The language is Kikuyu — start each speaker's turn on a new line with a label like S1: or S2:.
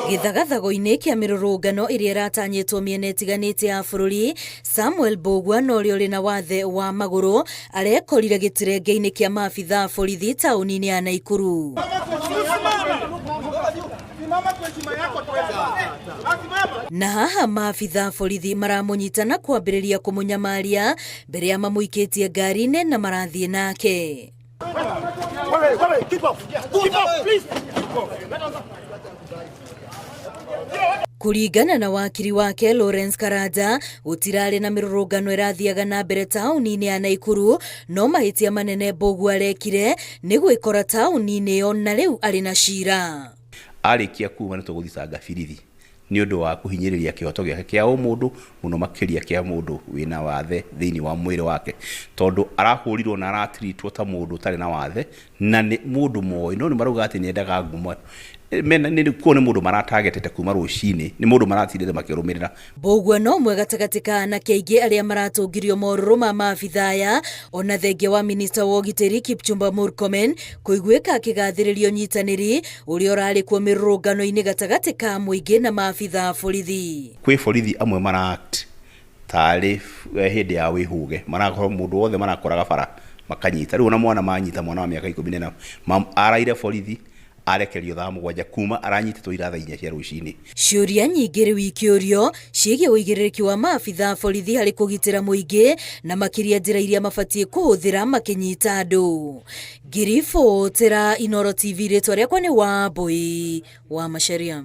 S1: Gĩthagathago-inĩ kĩa mĩrũrũngano ĩrĩa ĩratanyĩtwo mĩena ĩtiganĩte ya bũrũri, Samuel Mbũgua na ũrĩa ũrĩ na wathe wa magũrũ arekorire gĩtirenge-inĩ kĩa maabitha a borithi taũni-inĩ ya Naikuru. Na haha maabitha a borithi maramũnyita na kwambĩrĩria kũmũnyamaria mbere ya mamũikĩtie ngari-inĩ na marathiĩ nake. Kũringana na wakiri wake Lawrence Karanja, gũtirarĩ na mĩrũrũngano ĩrathiaga na mbere taũni-inĩ ya Naikuru, no mahĩtia manene Mbũgua arekire nĩ gwĩkora taũni-inĩ ĩyo na rĩu arĩ na cira.
S2: Arĩkia kuma nĩ tũgũthitanga birithi nĩ ũndũ wa kũhinyĩrĩria kĩhoto gĩake kĩa ũmũndũ, mũno makĩria kĩa mũndũ wĩna wathe thĩinĩ wa mwĩrĩ wake, tondũ arahũrirwo na aratiritwo ta mũndũ ũtarĩ na wathe, na nĩ mũndũ moĩ, no nĩ marauga atĩ nĩ endaga ngumo. Mena, nĩ, kuo nĩ mũndũ maratagetete kuma rũcinĩ, nĩ mũndũ maratindĩte makĩrũmĩrĩra.
S1: Mbũgua no ũmwe gatagatĩ ka anake aingĩ arĩa maratũngirio morũrũ ma maabitha aya, ona thengia wa minista wa ũgitĩri Kipchumba Murkomen kũiguĩka akĩgathĩrĩria ũnyitanĩri ũrĩa ũrarĩ kuo mĩrũrũngano-inĩ gatagatĩ ka mũingĩ na maabitha a borithi.
S2: Kwĩ borithi amwe mara act tarĩ hĩndĩ ya wĩhũge, marakorwo mũndũ wothe marakoraga bara makanyita. Rĩu ona mwana manyita mwana wa mĩaka 14 araire borithi arekerio thaa 7 kuma aranyitĩtwo ira thaa 4 cia rũcinĩ.
S1: Ciũria nyingĩ rĩu ikĩũrio ciĩgiĩ ũigĩrĩrĩki wa maabitha a borithi harĩ kũgitĩra mũingĩ na makĩria njĩra iria mabatiĩ kũhũthĩra makĩnyita andũ. Ngĩribotera Inooro TV rĩtwa rĩakwa nĩ Wambũi wa Macharia.